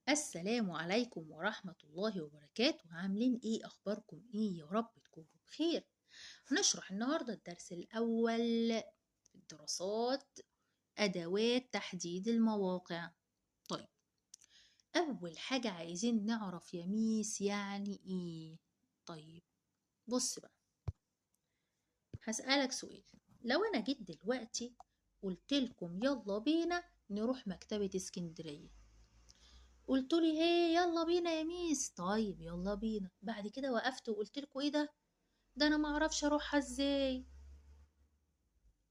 السلام عليكم ورحمة الله وبركاته. عاملين ايه؟ اخباركم ايه؟ يا رب تكونوا بخير. هنشرح النهاردة الدرس الاول في الدراسات، ادوات تحديد المواقع. طيب اول حاجة عايزين نعرف يا ميس يعني ايه. طيب بص بقى، هسألك سؤال. لو انا جيت دلوقتي قلت لكم يلا بينا نروح مكتبة اسكندرية، قلتولي هي يلا بينا يا ميس، طيب يلا بينا. بعد كده وقفت وقلت لكم ايه ده، ده انا معرفش اروحها ازاي.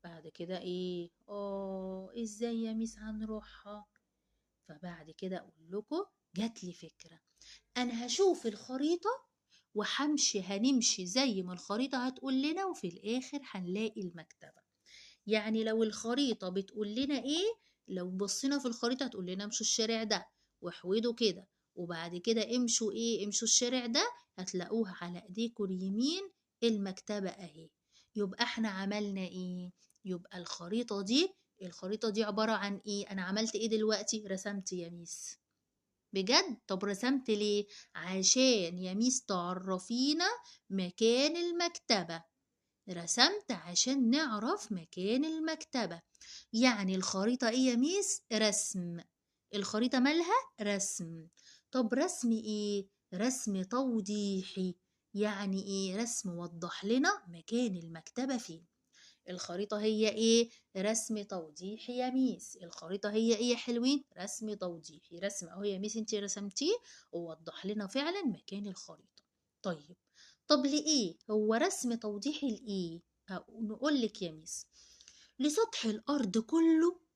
بعد كده ايه، ازاي يا ميس هنروحها؟ فبعد كده اقول لكم جاتلي فكرة، انا هشوف الخريطة وهمشي، هنمشي زي ما الخريطة هتقول لنا، وفي الاخر هنلاقي المكتبة. يعني لو الخريطة بتقول لنا ايه، لو بصينا في الخريطة هتقول لنا امشوا الشارع ده واحودوا كده، وبعد كده امشوا ايه، امشوا الشارع ده، هتلاقوها على ايديكوا اليمين المكتبة اهي. يبقى احنا عملنا ايه؟ يبقى الخريطة دي، الخريطة دي عبارة عن ايه؟ انا عملت ايه دلوقتي؟ رسمت يا ميس. بجد؟ طب رسمت ليه؟ عشان يا ميس تعرفينا مكان المكتبة. رسمت عشان نعرف مكان المكتبة. يعني الخريطة ايه يا ميس؟ رسم. الخريطة مالها؟ رسم. طب رسم ايه؟ رسم توضيحي. يعني ايه؟ رسم وضح لنا مكان المكتبة فين. الخريطة هي ايه؟ رسم توضيحي يا ميس. الخريطة هي ايه يا حلوين؟ رسم توضيحي. رسم اهو يا ميس انتي رسمتيه ووضح لنا فعلا مكان الخريطة. طيب طب لإيه؟ هو رسم توضيحي لإيه؟ نقول لك يا ميس لسطح الأرض كله.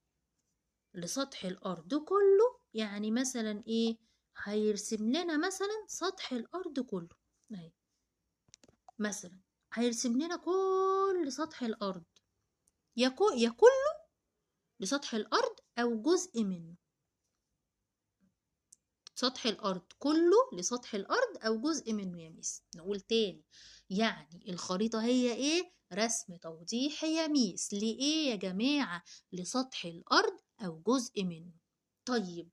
لسطح الأرض كله يعني مثلا إيه؟ هيرسم لنا مثلا سطح الأرض كله أهي، مثلا هيرسم لنا كل سطح الأرض، يا كله لسطح الأرض أو جزء منه. سطح الأرض كله لسطح الأرض أو جزء منه يا ميس. نقول تاني، يعني الخريطة هي إيه؟ رسم توضيحي يا ميس. لإيه يا جماعة؟ لسطح الأرض أو جزء منه. طيب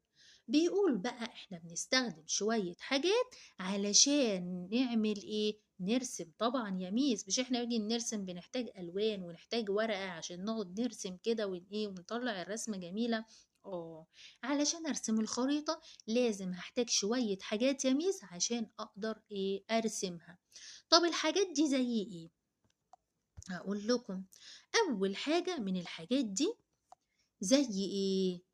بيقول بقى إحنا بنستخدم شوية حاجات علشان نعمل إيه؟ نرسم. طبعا يا ميس مش إحنا بنيجي نرسم بنحتاج ألوان ونحتاج ورقة عشان نقعد نرسم كده وإيه ونطلع الرسمة جميلة. علشان ارسم الخريطة لازم هحتاج شوية حاجات يا ميس عشان اقدر ايه ارسمها. طب الحاجات دي زي ايه؟ هقول لكم. اول حاجة من الحاجات دي زي ايه؟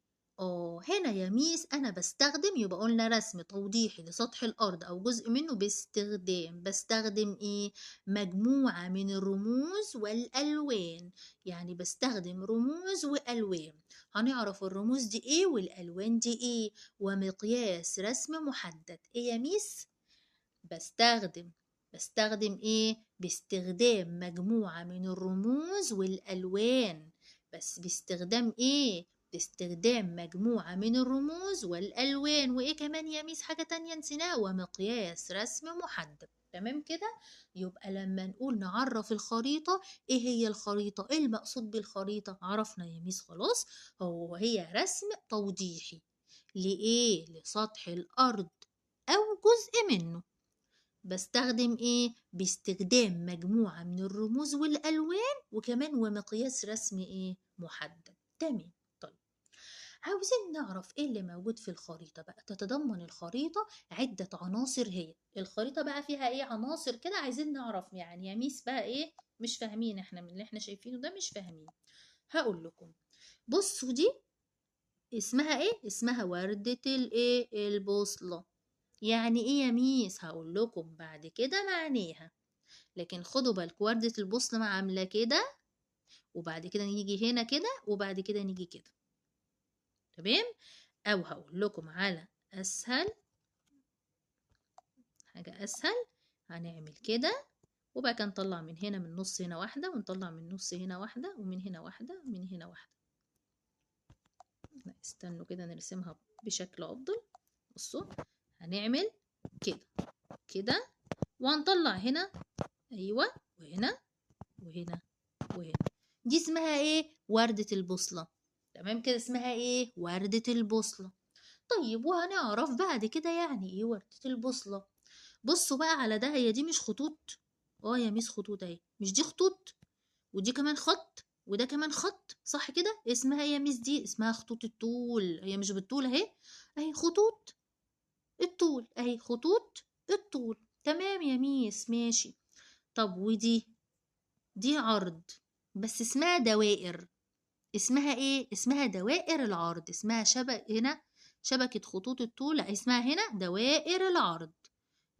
هنا يا ميس انا بستخدم، يبقى قلنا رسم توضيحي لسطح الارض او جزء منه باستخدام، بستخدم ايه؟ مجموعة من الرموز والالوان. يعني بستخدم رموز والوان، هنعرف الرموز دي ايه والالوان دي ايه، ومقياس رسم محدد. ايه يا ميس؟ بستخدم ايه؟ باستخدام مجموعة من الرموز والالوان. بس باستخدام ايه؟ باستخدام مجموعة من الرموز والألوان. وإيه كمان يا ميس؟ حاجة تانية نسيناها، ومقياس رسم محدد. تمام كده؟ يبقى لما نقول نعرف الخريطة، إيه هي الخريطة؟ إيه المقصود بالخريطة؟ عرفنا يا ميس خلاص، هو هي رسم توضيحي لإيه؟ لسطح الأرض أو جزء منه. بستخدم إيه؟ باستخدام مجموعة من الرموز والألوان، وكمان ومقياس رسم إيه؟ محدد. تمام. عاوزين نعرف ايه اللي موجود في الخريطة بقى. تتضمن الخريطة عدة عناصر. هي الخريطة بقى فيها ايه عناصر كده؟ عايزين نعرف يعني يا ميس بقى ايه، مش فاهمين احنا من اللي احنا شايفينه ده، مش فاهمين. هقول لكم. بصوا دي اسمها ايه؟ اسمها وردة الايه؟ البوصلة. يعني ايه يا ميس؟ هقول لكم بعد كده معناها، لكن خدوا بالكم وردة البوصلة عاملة كده، وبعد كده نيجي هنا كده، وبعد كده نيجي كده. تمام؟ او هقول لكم على اسهل حاجه اسهل، هنعمل كده وبقى كده نطلع من هنا من نص هنا واحده، ونطلع من نص هنا واحده، ومن هنا واحده، ومن هنا واحده. لا استنوا كده نرسمها بشكل افضل. بصوا هنعمل كده كده، وهنطلع هنا، ايوه، وهنا وهنا وهنا. دي اسمها ايه؟ وردة البوصلة. تمام كده؟ اسمها ايه؟ وردة البوصلة. طيب وهنعرف بعد كده يعني ايه وردة البوصلة. بصوا بقى على ده، هي دي مش خطوط؟ اه يا ميس خطوط اهي، مش دي خطوط ودي كمان خط وده كمان خط، صح كده؟ اسمها ايه يا ميس دي؟ اسمها خطوط الطول. هي مش بالطول اهي، اهي خطوط الطول، اهي خطوط الطول. تمام يا ميس ماشي. طب ودي دي عرض بس اسمها دوائر. اسمها ايه؟ اسمها دوائر العرض. اسمها شبك هنا شبكة خطوط الطول، لا اسمها هنا دوائر العرض.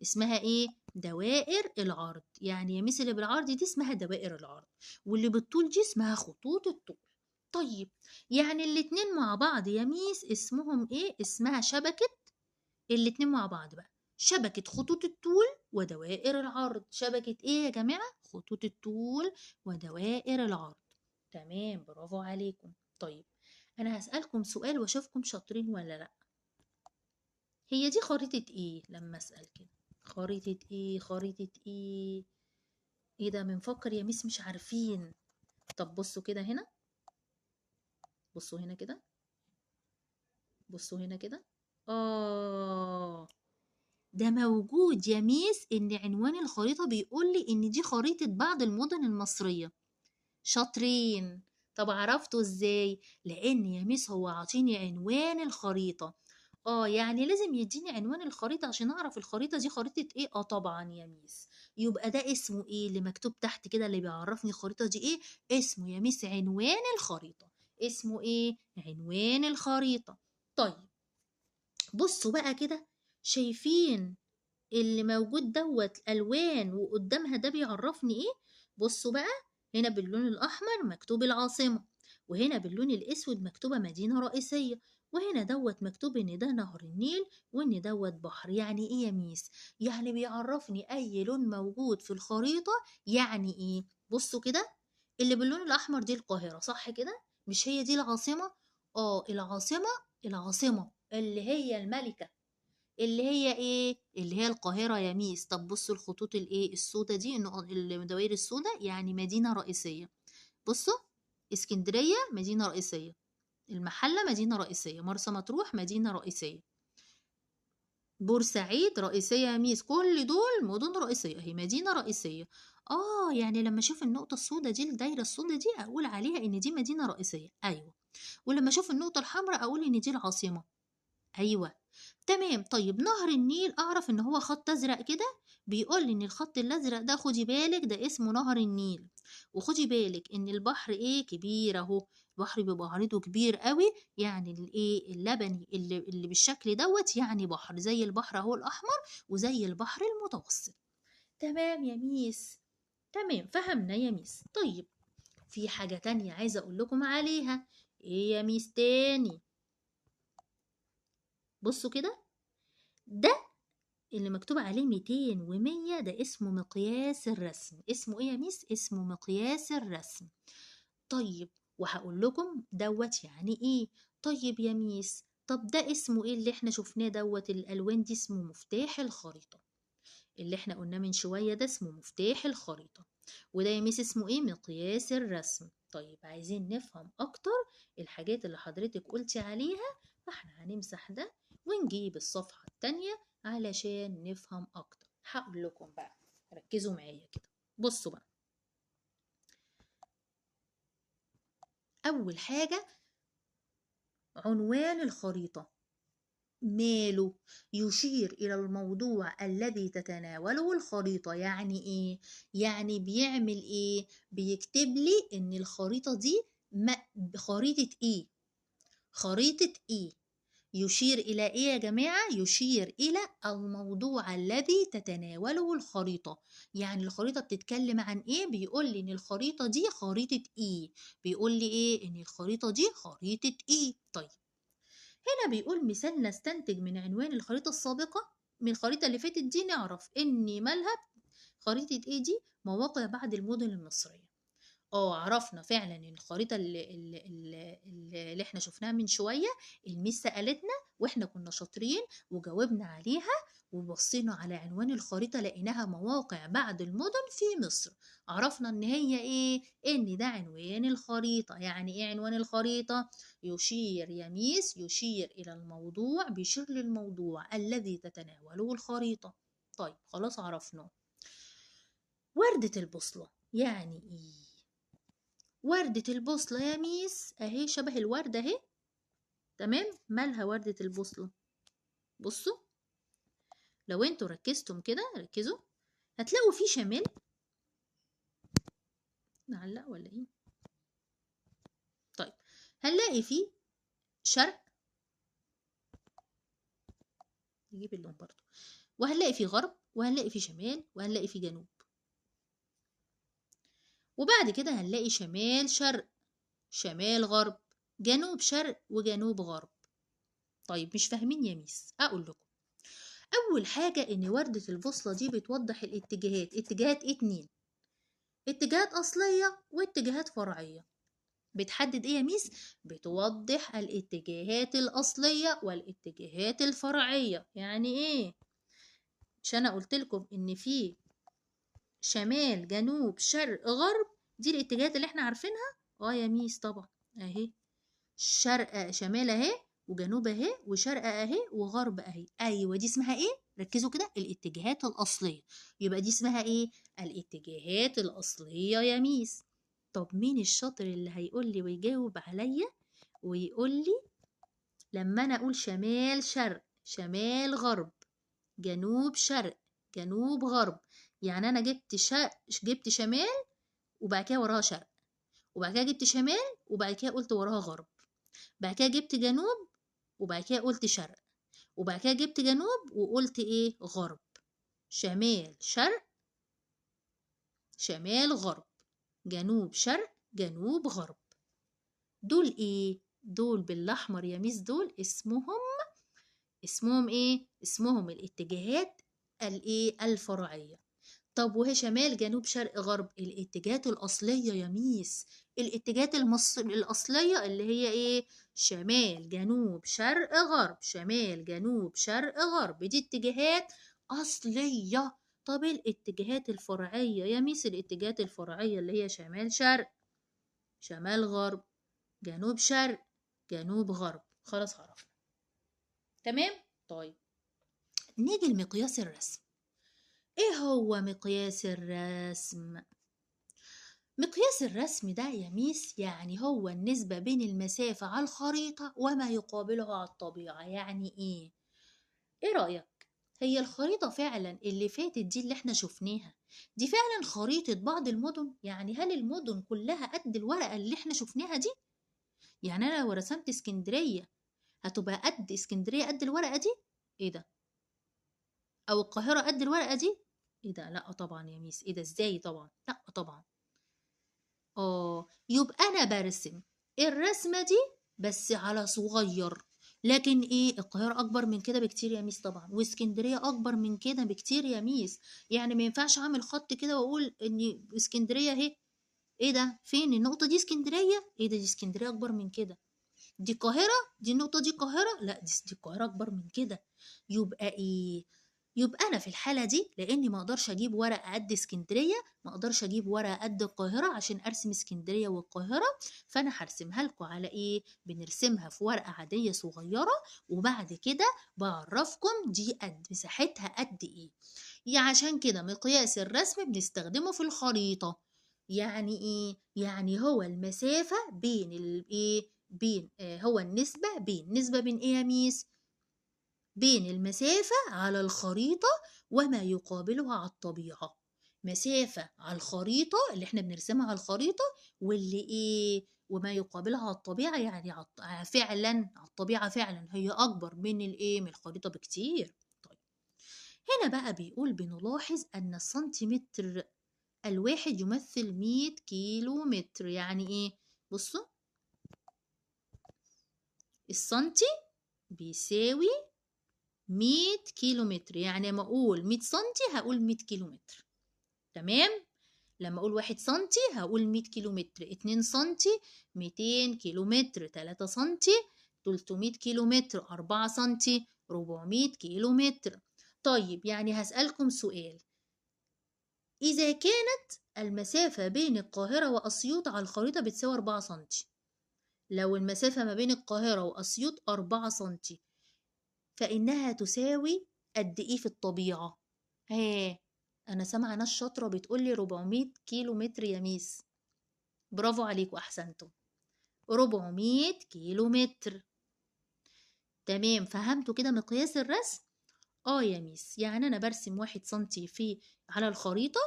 اسمها ايه؟ دوائر العرض. يعني يا ميس اللي بالعرض دي اسمها دوائر العرض، واللي بالطول دي اسمها خطوط الطول. طيب يعني الاتنين مع بعض يا ميس اسمهم ايه؟ اسمها شبكة، الاتنين مع بعض بقى شبكة خطوط الطول ودوائر العرض. شبكة ايه يا جماعة؟ خطوط الطول ودوائر العرض. تمام، برافو عليكم. طيب انا هسألكم سؤال واشوفكم شاطرين ولا لا. هي دي خريطة ايه؟ لما اسأل كده خريطة ايه؟ خريطة ايه؟ ايه ده بنفكر يا ميس مش عارفين. طب بصوا كده هنا، بصوا هنا كده، بصوا هنا كده. ده موجود يا ميس ان عنوان الخريطة بيقول لي ان دي خريطة بعض المدن المصرية. شاطرين. طب عرفتوا ازاي؟ لان يا ميس هو عاطيني عنوان الخريطة. يعني لازم يديني عنوان الخريطة عشان اعرف الخريطة دي خريطة ايه. طبعا يا ميس. يبقى ده اسمه ايه اللي مكتوب تحت كده اللي بيعرفني الخريطة دي ايه؟ اسمه يا ميس عنوان الخريطة. اسمه ايه؟ عنوان الخريطة. طيب بصوا بقى كده، شايفين اللي موجود دوت الوان وقدامها ده بيعرفني ايه؟ بصوا بقى هنا باللون الاحمر مكتوب العاصمة، وهنا باللون الاسود مكتوبة مدينة رئيسية، وهنا دوت مكتوب ان ده نهر النيل وان دوت بحر. يعني ايه يا ميس؟ يعني بيعرفني اي لون موجود في الخريطة يعني ايه. بصوا كده اللي باللون الاحمر دي القاهرة، صح كده؟ مش هي دي العاصمة؟ العاصمة، العاصمة اللي هي الملكة، اللي هي ايه؟ اللي هي القاهرة يا ميس. طب بصوا الخطوط الايه السودة دي، الدوائر السودة يعني مدينة رئيسية. بصوا اسكندرية مدينة رئيسية، المحلة مدينة رئيسية، مرسى مطروح مدينة رئيسية، بورسعيد رئيسية يا ميس. كل دول مدن رئيسية، هي مدينة رئيسية. يعني لما اشوف النقطة السوداء دي، الدايرة السوداء دي، اقول عليها ان دي مدينة رئيسية. ايوه. ولما اشوف النقطة الحمراء اقول ان دي العاصمة. ايوه تمام. طيب نهر النيل اعرف ان هو خط ازرق كده، بيقول لي ان الخط الازرق ده خدي بالك ده اسمه نهر النيل، وخدي بالك ان البحر ايه كبير اهو، البحر بيبقى عريضه كبير قوي، يعني الايه اللبني اللي بالشكل دوت يعني بحر، زي البحر اهو الاحمر وزي البحر المتوسط. تمام يا ميس، تمام فهمنا يا ميس. طيب في حاجة تانية عايزة اقول لكم عليها. ايه يا ميس تاني؟ بصوا كده، ده اللي مكتوب عليه 200 و100 ده اسمه مقياس الرسم. اسمه ايه يا ميس؟ اسمه مقياس الرسم. طيب وهقول لكم دوت يعني ايه. طيب يا ميس، طب ده اسمه ايه اللي احنا شفناه دوت الالوان دي؟ اسمه مفتاح الخريطة. اللي احنا قلناه من شوية ده اسمه مفتاح الخريطة، وده يا ميس اسمه ايه؟ مقياس الرسم. طيب عايزين نفهم اكتر الحاجات اللي حضرتك قلتي عليها، فاحنا هنمسح ده ونجيب الصفحة التانية علشان نفهم اكتر. هقول لكم بقى، ركزوا معايا كده. بصوا بقى، اول حاجة عنوان الخريطة ماله؟ يشير إلى الموضوع الذي تتناوله الخريطة. يعني إيه؟ يعني بيعمل إيه؟ بيكتب لي إن الخريطة دي خريطة إيه؟ خريطة إيه؟ يشير إلى إيه يا جماعة؟ يشير إلى الموضوع الذي تتناوله الخريطة. يعني الخريطة بتتكلم عن إيه؟ بيقول لي إن الخريطة دي خريطة إيه؟ بيقول لي إيه؟ إن الخريطة دي خريطة إيه؟ طيب هنا بيقول مثال نستنتج من عنوان الخريطة السابقة، من الخريطة اللي فاتت دي نعرف إن مالها خريطة إيه دي؟ مواقع بعض المدن المصرية. عرفنا فعلا ان الخريطة اللي احنا شفناها من شوية الميس سألتنا واحنا كنا شاطرين وجاوبنا عليها وبصينا على عنوان الخريطة لقيناها مواقع بعض المدن في مصر، عرفنا ان هي ايه؟ ان ده عنوان الخريطة. يعني ايه عنوان الخريطة؟ يشير يا ميس، يشير الى الموضوع، بيشير للموضوع الذي تتناوله الخريطة. طيب خلاص عرفناه. وردة البوصلة يعني ايه؟ وردة البوصلة يا ميس اهي شبه الوردة اهي، تمام؟ مالها وردة البوصلة؟ بصوا لو انتوا ركزتم كده، ركزوا هتلاقوا في شمال، نعلق ولا ايه؟ طيب هنلاقي في شرق، نجيب اللون برضو، وهنلاقي في غرب، وهنلاقي في شمال، وهنلاقي في جنوب، وبعد كده هنلاقي شمال شرق، شمال غرب، جنوب شرق، وجنوب غرب. طيب مش فاهمين يا ميس؟ اقول لكم اول حاجة ان وردة البوصلة دي بتوضح الاتجاهات، اتجاهات اتنين، اتجاهات اصلية واتجاهات فرعية. بتحدد ايه يا ميس؟ بتوضح الاتجاهات الاصلية والاتجاهات الفرعية. يعني ايه؟ مش انا قلت لكم ان في شمال جنوب شرق غرب، دي الاتجاهات اللي احنا عارفينها؟ اه يا ميس طبعا، اهي شرق شمال اهي، وجنوب اهي، وشرق اهي، وغرب اهي. ايوه دي اسمها ايه؟ ركزوا كده، الاتجاهات الاصلية. يبقى دي اسمها ايه؟ الاتجاهات الاصلية يا ميس. طب مين الشاطر اللي هيقول لي ويجاوب عليا ويقول لي لما انا اقول شمال شرق، شمال غرب، جنوب شرق، جنوب غرب، يعني انا جبت شمال وبعد كده وراها شرق، وبعد كده جبت شمال وبعد كده قلت وراها غرب، بعد كده جبت جنوب وبعد كده قلت شرق، وبعد كده جبت جنوب وقلت ايه؟ غرب. شمال شرق، شمال غرب، جنوب شرق، جنوب غرب. دول ايه؟ دول بالاحمر يا ميس، دول اسمهم ايه؟ اسمهم الاتجاهات الايه؟ الفرعية. طب وهي شمال جنوب شرق غرب، الاتجاهات الأصلية يا ميس، الاتجاهات الأصلية اللي هي ايه؟ شمال جنوب شرق غرب، شمال جنوب شرق غرب، دي اتجاهات أصلية. طب الاتجاهات الفرعية يا ميس، الاتجاهات الفرعية اللي هي شمال شرق، شمال غرب، جنوب شرق، جنوب غرب. خلاص عرفنا، تمام؟ طيب نيجي لمقياس الرسم. ايه هو مقياس الرسم؟ مقياس الرسم ده يا ميس يعني هو النسبة بين المسافة على الخريطة وما يقابلها على الطبيعة. يعني ايه؟ ايه رأيك؟ هي الخريطة فعلا اللي فاتت دي اللي احنا شفناها دي فعلا خريطة بعض المدن؟ يعني هل المدن كلها قد الورقة اللي احنا شفناها دي؟ يعني انا لو رسمت اسكندرية هتبقى قد اسكندرية قد الورقة دي؟ ايه ده؟ او القاهرة قد الورقة دي؟ ايه ده؟ لا طبعا يا ميس، ايه ده ازاي؟ طبعا لا طبعا. يبقى انا برسم الرسمة دي بس على صغير، لكن ايه؟ القاهرة اكبر من كده بكتير يا ميس طبعا، واسكندرية اكبر من كده بكتير يا ميس. يعني ما ينفعش اعمل خط كده واقول ان اسكندرية اهي، ايه ده؟ فين النقطة دي اسكندرية؟ ايه ده؟ دي اسكندرية اكبر من كده. دي القاهرة؟ دي النقطة دي القاهرة؟ لا دي القاهرة اكبر من كده. يبقى ايه؟ يبقى انا في الحالة دي لاني ما اقدرش اجيب ورقة قد اسكندرية، ما اقدرش اجيب ورقة قد القاهرة عشان ارسم اسكندرية والقاهره، فانا هرسمها لكم على ايه؟ بنرسمها في ورقة عادية صغيرة، وبعد كده بعرفكم دي قد مساحتها قد ايه. يعني عشان كده مقياس الرسم بنستخدمه في الخريطة. يعني ايه؟ يعني هو المسافة بين الايه؟ بين هو النسبة بين، نسبه بين ايه يا ميس؟ بين المسافة على الخريطة وما يقابلها على الطبيعة. مسافة على الخريطة اللي احنا بنرسمها على الخريطة واللي ايه؟ وما يقابلها على الطبيعة، يعني فعلا على الطبيعة فعلا هي أكبر من الايه؟ من الخريطة بكتير. طيب هنا بقى بيقول بنلاحظ أن السنتيمتر الواحد يمثل 100 كيلو متر. يعني ايه؟ بصوا السنتي بيساوي 100 كيلو متر، يعني لما اقول 100 سنتي هقول 100 كيلو متر، تمام؟ لما اقول 1 سنتي هقول 100 كيلو متر، 2 سنتي 200 كيلو متر، 3 سنتي 300 كيلو متر، 4 سنتي 400 كيلو متر. طيب يعني هسألكم سؤال، إذا كانت المسافة بين القاهرة وأسيوط على الخريطة بتساوي 4 سنتي، لو المسافة ما بين القاهرة وأسيوط 4 سنتي فإنها تساوي قد إيه في الطبيعة؟ ها أنا سامعة ناس شاطرة بتقولي 400 كيلو متر يا ميس، برافو عليكم أحسنتم، 400 كيلو متر. تمام، فهمتوا كده مقياس الرسم؟ اه يا ميس، يعني أنا برسم 1 سنتي في على الخريطة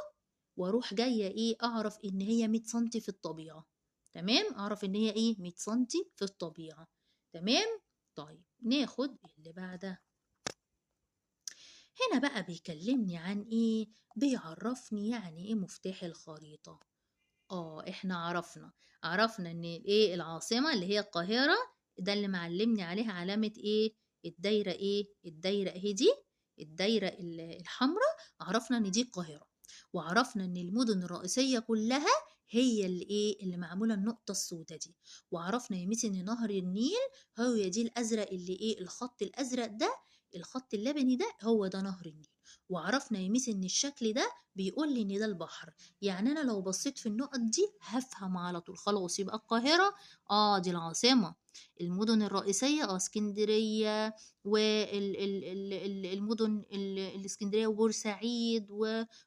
واروح جاية ايه اعرف ان هي 100 سنتي في الطبيعة. تمام، اعرف ان هي ايه 100 سنتي في الطبيعة. تمام. طيب ناخد اللي بعدها. هنا بقى بيكلمني عن ايه؟ بيعرفني يعني ايه مفتاح الخريطة. احنا عرفنا ان ايه العاصمة اللي هي القاهرة، ده اللي معلمني عليها علامة ايه الدايرة، ايه الدايرة اهي دي الدايرة الحمراء، عرفنا ان دي القاهرة، وعرفنا ان المدن الرئيسية كلها هي اللي ايه اللي معمولة النقطة السوداء دي، وعرفنا يا ميس ان نهر النيل هو دي الازرق اللي ايه الخط الازرق ده الخط اللبني ده هو ده نهر النيل، وعرفنا يا ميس ان الشكل ده بيقول لي ان ده البحر. يعني انا لو بصيت في النقط دي هفهم على طول، خلاص يبقى القاهرة دي العاصمة، المدن الرئيسية اسكندرية والمدن الاسكندرية وبورسعيد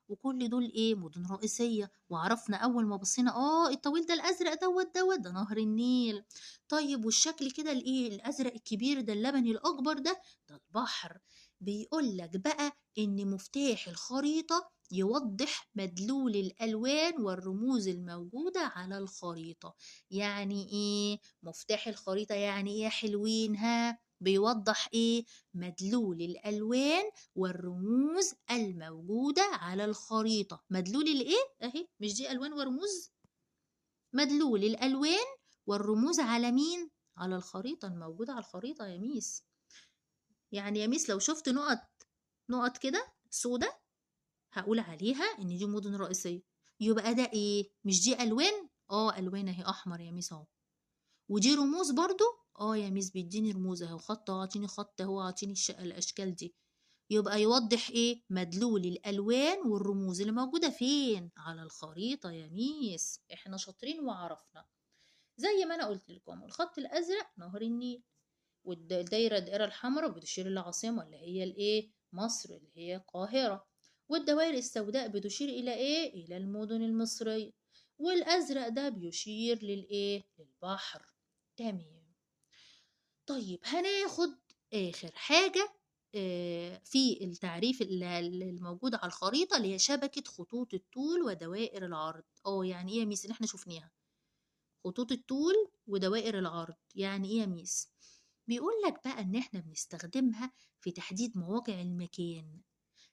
وكل دول ايه مدن رئيسية. وعرفنا اول ما بصينا الطويل ده الازرق دوت دوت ده نهر النيل. طيب والشكل كده الايه الازرق الكبير ده اللبني الاكبر ده ده البحر. بيقول لك بقى ان مفتاح الخريطة يوضح مدلول الألوان والرموز الموجودة على الخريطة. يعني إيه مفتاح الخريطة؟ يعني إيه يا حلوين؟ ها بيوضح إيه مدلول الألوان والرموز الموجودة على الخريطة. مدلول الإيه؟ أهي مش دي ألوان ورموز؟ مدلول الألوان والرموز على مين؟ على الخريطة الموجودة على الخريطة يا ميس. يعني يا ميس لو شفت نقط نقط كده سودة هقول عليها ان دي مدن رئيسية، يبقى ده ايه؟ مش دي الوان؟ الوان اهي احمر يا ميس اهو، ودي رموز برضو يا ميس بيديني رموز اهو، خط اعطيني خط اهو، اعطيني الاشكال دي. يبقى يوضح ايه مدلول الالوان والرموز اللي موجودة فين؟ على الخريطة يا ميس. احنا شاطرين وعرفنا زي ما انا قلت لكم الخط الازرق نهر النيل، والدايرة الدائرة الحمراء بتشير للعاصمة اللي هي الايه مصر اللي هي القاهرة، والدوائر السوداء بتشير إلى إيه؟ إلى المدن المصرية، والأزرق ده بيشير للإيه؟ للبحر. تمام. طيب هناخد آخر حاجة في التعريف الموجود على الخريطة اللي هي شبكة خطوط الطول ودوائر العرض. يعني إيه يا ميس اللي إحنا شفناها؟ خطوط الطول ودوائر العرض يعني إيه يا ميس؟ بيقول لك بقى إن إحنا بنستخدمها في تحديد مواقع المكان.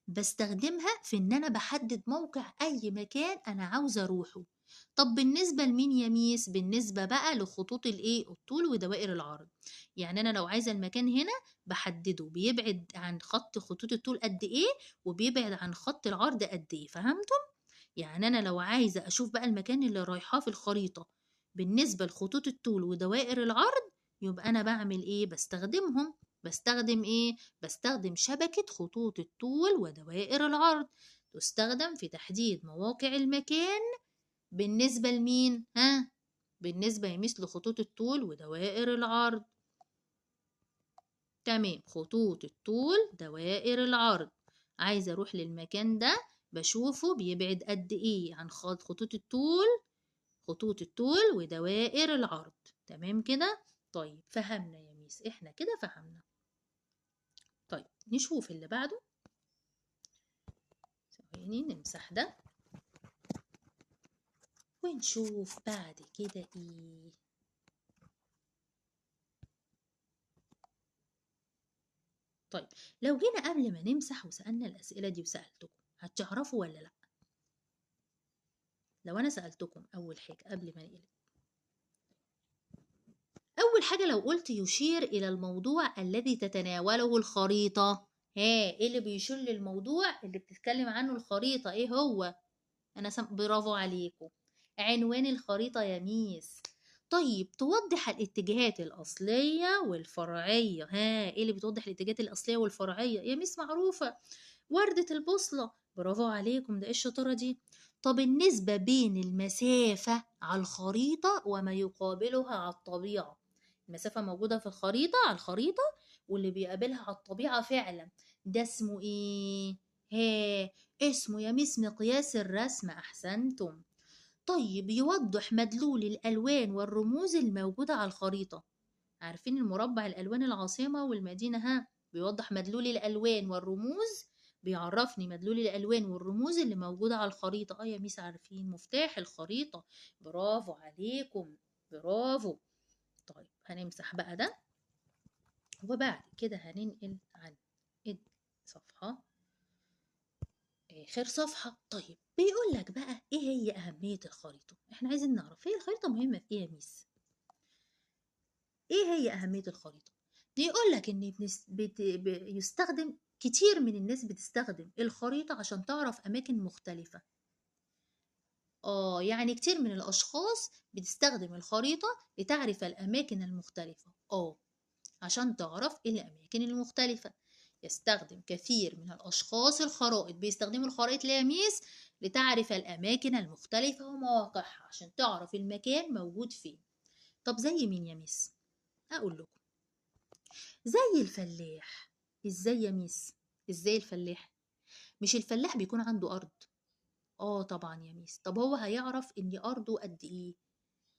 بستخدمها في ان انا بحدد موقع اي مكان انا عاوزه اروحه. طب بالنسبة لمين يا ميس؟ بالنسبة بقى لخطوط الايه الطول ودوائر العرض. يعني انا لو عايزه المكان هنا بحدده بيبعد عن خط خطوط الطول قد ايه وبيبعد عن خط العرض قد ايه. فهمتم؟ يعني انا لو عايزه اشوف بقى المكان اللي رايحاه في الخريطة بالنسبة لخطوط الطول ودوائر العرض يبقى انا بعمل ايه؟ بستخدمهم. بستخدم ايه؟ بستخدم شبكة خطوط الطول ودوائر العرض، تستخدم في تحديد مواقع المكان بالنسبة لمين؟ ها؟ بالنسبة مثل خطوط الطول ودوائر العرض. تمام، خطوط الطول دوائر العرض. عايزة اروح للمكان ده بشوفه بيبعد قد ايه عن خطوط الطول، خطوط الطول ودوائر العرض. تمام كده؟ طيب فهمنا يا ميس، احنا كده فهمنا. طيب نشوف اللي بعده. ثواني نمسح ده ونشوف بعد كده ايه. طيب لو جينا قبل ما نمسح وسألنا الأسئلة دي وسألتكم هتعرفوا ولا لأ؟ لو أنا سألتكم أول حاجة قبل ما نقلب، أول حاجة لو قلت يشير إلى الموضوع الذي تتناوله الخريطة، ها إيه اللي بيشير للموضوع اللي بتتكلم عنه الخريطة؟ إيه هو؟ أنا برافو عليكم، عنوان الخريطة يا ميس. طيب توضح الاتجاهات الأصلية والفرعية. ها ايه اللي بتوضح الاتجاهات الأصلية والفرعية يا ميس؟ معروفة، وردة البوصلة. برافو عليكم، ده ايه الشطارة دي. طب النسبة بين المسافة على الخريطة وما يقابلها على الطبيعة. المسافة موجودة في الخريطة على الخريطة واللي بيقابلها على الطبيعة فعلا، ده اسمه ايه؟ ها اسمه يا ميس مقياس الرسم. احسنتم. طيب يوضح مدلول الألوان والرموز الموجودة على الخريطة. عارفين المربع الألوان العاصمة والمدينة؟ ها بيوضح مدلول الألوان والرموز، بيعرفني مدلول الألوان والرموز اللي موجودة على الخريطة. يا ميس عارفين مفتاح الخريطة. برافو عليكم، برافو. طيب هنمسح بقى ده، وبعد كده هننقل عن الصفحة آخر صفحة. طيب بيقول لك بقى إيه هي أهمية الخريطة؟ إحنا عايزين نعرف هي الخريطة مهمة في إيه يا ميس؟ إيه هي أهمية الخريطة؟ بيقول لك إن يستخدم كتير من الناس بتستخدم الخريطة عشان تعرف أماكن مختلفة. يعني كتير من الأشخاص بتستخدم الخريطة لتعرف الأماكن المختلفة. عشان تعرف الأماكن المختلفة. يستخدم كثير من الأشخاص الخرائط، بيستخدموا الخرائط ليه يا ميس؟ لتعرف الأماكن المختلفة ومواقعها، عشان تعرف المكان موجود فين. طب زي مين يا ميس؟ أقول لكم زي الفلاح. إزاي يا ميس؟ إزاي الفلاح؟ مش الفلاح بيكون عنده أرض؟ طبعا يا ميس. طب هو هيعرف إن أرضه قد إيه؟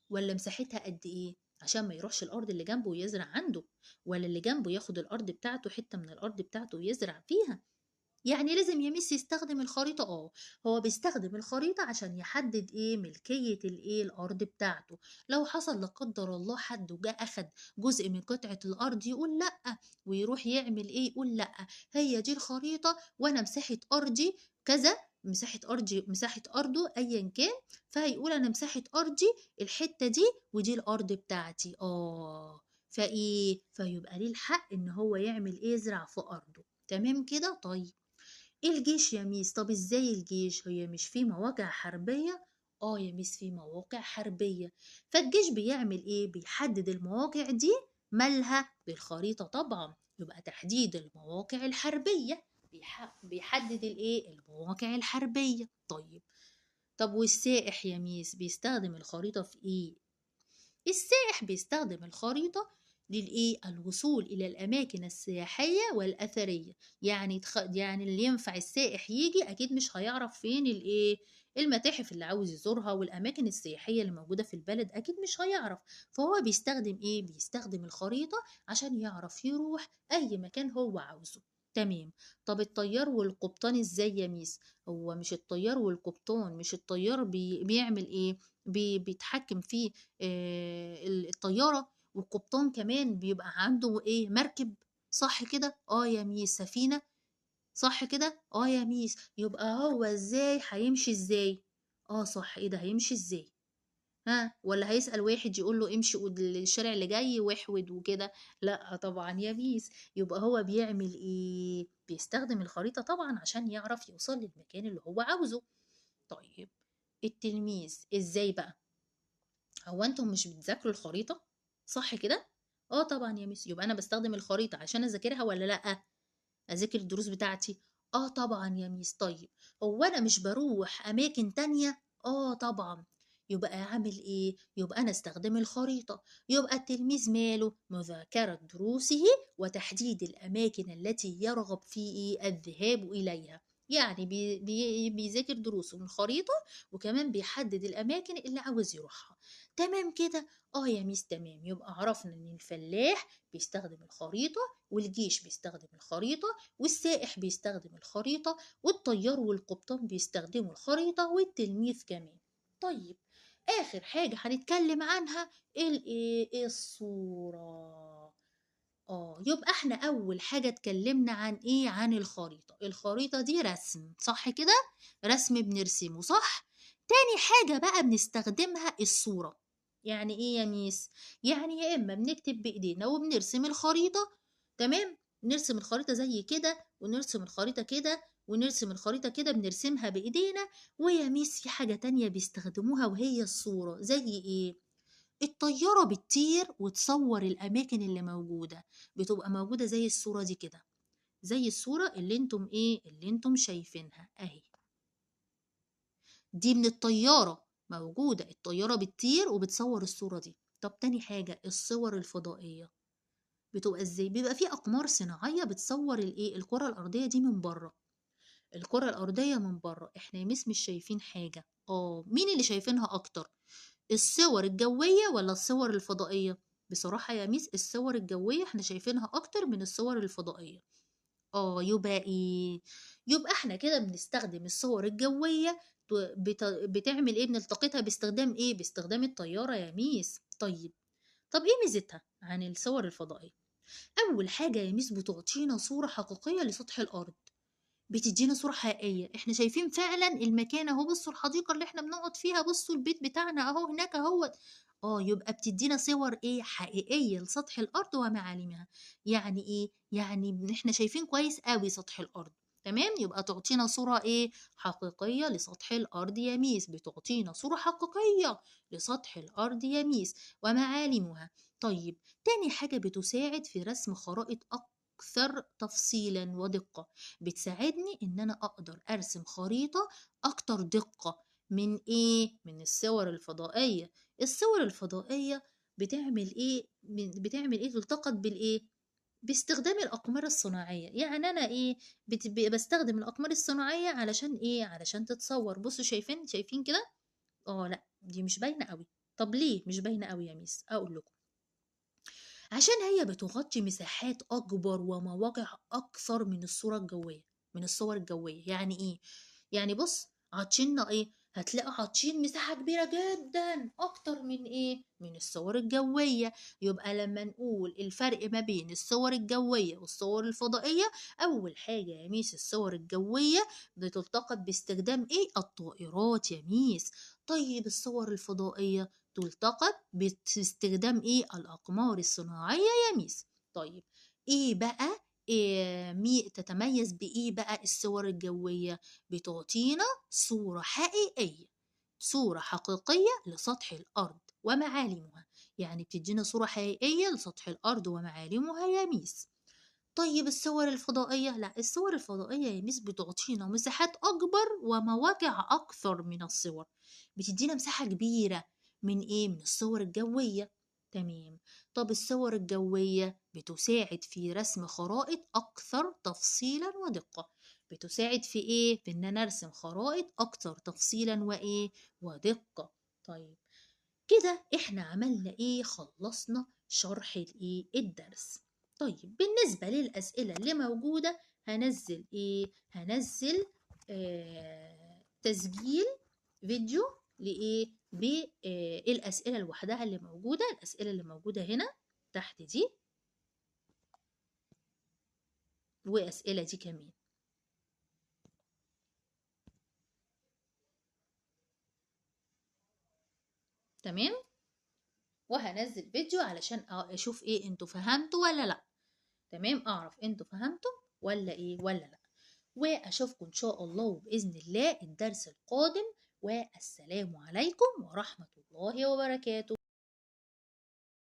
ولا مساحتها قد إيه؟ عشان ما يروحش الأرض اللي جنبه ويزرع عنده، ولا اللي جنبه ياخد الأرض بتاعته، حتة من الأرض بتاعته ويزرع فيها. يعني لازم يا ميس يستخدم الخريطة. هو بيستخدم الخريطة عشان يحدد ايه ملكية الايه الأرض بتاعته. لو حصل لا قدر الله حد وجاء أخد جزء من قطعة الأرض يقول لأ، ويروح يعمل ايه؟ يقول لأ، هي دي الخريطة وأنا مساحة أرضي كذا، مساحة أرضي، مساحة أرضه أيا كان، فهيقول أنا مساحة أرضي الحتة دي ودي الأرض بتاعتي. فإيه؟ فيبقى ليه الحق إن هو يعمل إيه؟ يزرع في أرضه. تمام كده؟ طيب الجيش يا ميس. طب إزاي الجيش؟ هي مش في مواقع حربية؟ يا ميس في مواقع حربية. فالجيش بيعمل إيه؟ بيحدد المواقع دي مالها بالخريطة طبعا، يبقى تحديد المواقع الحربية، بيحدد الايه؟ المواقع الحربية. طيب طب والسائح يا ميس بيستخدم الخريطة في ايه؟ السائح بيستخدم الخريطة للايه؟ الوصول الى الاماكن السياحية والاثرية. يعني يعني اللي ينفع السائح يجي اكيد مش هيعرف فين الايه؟ المتاحف اللي عاوز يزورها والاماكن السياحية اللي موجودة في البلد، اكيد مش هيعرف. فهو بيستخدم ايه؟ بيستخدم الخريطة عشان يعرف يروح اي مكان هو عاوزه. تمام. طب الطيار والقبطان ازاي يا ميس؟ هو مش الطيار والقبطان، مش الطيار بيعمل ايه؟ بيتحكم في الطيارة، والقبطان كمان بيبقى عنده ايه؟ مركب، صح كده؟ يا ميس سفينة، صح كده؟ يا ميس. يبقى هو ازاي هيمشي ازاي؟ صح، ايه ده هيمشي ازاي؟ ها، ولا هيسأل واحد يقول له امشي الشارع اللي جاي واحود وكده؟ لا طبعا يا ميس. يبقى هو بيعمل ايه؟ بيستخدم الخريطة طبعا عشان يعرف يوصل للمكان اللي هو عاوزه. طيب التلميذ ازاي بقى؟ هو انتم مش بتذاكروا الخريطة صح كده؟ طبعا يا ميس. يبقى انا بستخدم الخريطة عشان اذاكرها ولا لا؟ اذاكر الدروس بتاعتي؟ طبعا يا ميس. طيب هو انا مش بروح اماكن تانية؟ طبعا. يبقى اعمل ايه؟ يبقى انا استخدم الخريطة. يبقى التلميذ ماله؟ مذاكرة دروسه وتحديد الاماكن التي يرغب في إيه؟ الذهاب اليها. يعني بيذاكر دروسه من الخريطة، وكمان بيحدد الاماكن اللي عاوز يروحها. تمام كده؟ يا ميس تمام. يبقى عرفنا ان الفلاح بيستخدم الخريطة، والجيش بيستخدم الخريطة، والسائح بيستخدم الخريطة، والطيار والقبطان بيستخدموا الخريطة، والتلميذ كمان. طيب آخر حاجة هنتكلم عنها الايه؟ الصورة. يبقى احنا أول حاجة اتكلمنا عن ايه؟ عن الخريطة. الخريطة دي رسم، صح كده؟ رسم بنرسمه، صح؟ تاني حاجة بقى بنستخدمها الصورة. يعني ايه يا ميس؟ يعني يا اما بنكتب بإيدينا وبنرسم الخريطة، تمام؟ نرسم الخريطة زي كده، ونرسم الخريطة كده، ونرسم الخريطة كده، بنرسمها بإيدينا. ويا ميس في حاجة تانية بيستخدموها وهي الصورة. زي إيه؟ الطيارة بتطير وتصور الأماكن اللي موجودة، بتبقى موجودة زي الصورة دي كده، زي الصورة اللي انتم ايه، اللي انتم شايفينها اهي، دي من الطيارة موجودة، الطيارة بتطير وبتصور الصورة دي. طب تاني حاجة الصور الفضائية بتبقى ازاي؟ بيبقى في أقمار صناعية بتصور الايه، الكرة الأرضية دي من بره، الكرة الأرضية من بره، احنا يا ميس مش شايفين حاجة. مين اللي شايفينها أكتر؟ الصور الجوية ولا الصور الفضائية؟ بصراحة يا ميس الصور الجوية احنا شايفينها أكتر من الصور الفضائية. يبقى ايه؟ يبقى احنا كده بنستخدم الصور الجوية بتعمل ايه؟ بنلتقطها باستخدام ايه؟ باستخدام الطيارة يا ميس. طيب طب ايه ميزتها عن الصور الفضائية؟ أول حاجة يا ميس بتعطينا صورة حقيقية لسطح الأرض، بتدينا صورة حقيقية، احنا شايفين فعلا المكان اهو، بصوا الحديقة اللي احنا بنقعد فيها، بصوا البيت بتاعنا اهو هناك اهو. يبقى بتدينا صور ايه؟ حقيقية لسطح الأرض ومعالمها. يعني ايه؟ يعني احنا شايفين كويس قوي سطح الأرض، تمام؟ يبقى تعطينا صورة ايه؟ حقيقية لسطح الأرض يا ميس، بتعطينا صورة حقيقية لسطح الأرض يا ميس ومعالمها. طيب تاني حاجة بتساعد في رسم خرائط أكثر تفصيلا ودقة، بتساعدني إن أنا أقدر أرسم خريطة أكتر دقة من إيه؟ من الصور الفضائية. الصور الفضائية بتعمل إيه؟ بتعمل إيه؟ تلتقط بالإيه؟ باستخدام الأقمار الصناعية. يعني أنا إيه؟ بستخدم الأقمار الصناعية علشان إيه؟ علشان تتصور. بصوا شايفين؟ شايفين كده؟ لا دي مش باينة قوي. طب ليه مش باينة قوي يا ميس؟ أقول لكم عشان هي بتغطي مساحات أكبر ومواقع أكثر من الصورة الجوية، من الصور الجوية. يعني إيه؟ يعني بص عطشنا إيه؟ هتلاقوا عطشين مساحة كبيرة جدا أكتر من إيه؟ من الصور الجوية. يبقى لما نقول الفرق ما بين الصور الجوية والصور الفضائية، أول حاجة يا ميس الصور الجوية بتلتقط باستخدام إيه؟ الطائرات يا ميس. طيب الصور الفضائية تلتقط باستخدام إيه؟ الأقمار الصناعية يا ميس. طيب إيه بقى؟ إيه تتميز بإيه بقى الصور الجوية؟ بتعطينا صورة حقيقية، صورة حقيقية لسطح الأرض ومعالمها، يعني بتدينا صورة حقيقية لسطح الأرض ومعالمها يا ميس. طيب الصور الفضائية؟ لا الصور الفضائية يا ميس بتعطينا مساحات أكبر ومواقع أكثر من الصور، بتدينا مساحة كبيرة من إيه؟ من الصور الجوية. تمام. طب الصور الجوية بتساعد في رسم خرائط أكثر تفصيلا ودقة، بتساعد في إيه؟ في إن أنا أرسم خرائط أكثر تفصيلا وإيه؟ ودقة. طيب كده إحنا عملنا إيه؟ خلصنا شرح الإيه؟ الدرس. طيب بالنسبة للأسئلة اللي موجودة هنزل إيه؟ هنزل تسجيل فيديو لإيه؟ بالأسئلة لوحدها اللي موجودة، الأسئلة اللي موجودة هنا تحت دي وأسئلة دي كمان. تمام؟ وهنزل فيديو علشان أشوف إيه انتوا فهمتوا ولا لأ. تمام؟ أعرف انتوا فهمتوا ولا إيه ولا لأ. وأشوفكم إن شاء الله وبإذن الله الدرس القادم، والسلام عليكم ورحمة الله وبركاته.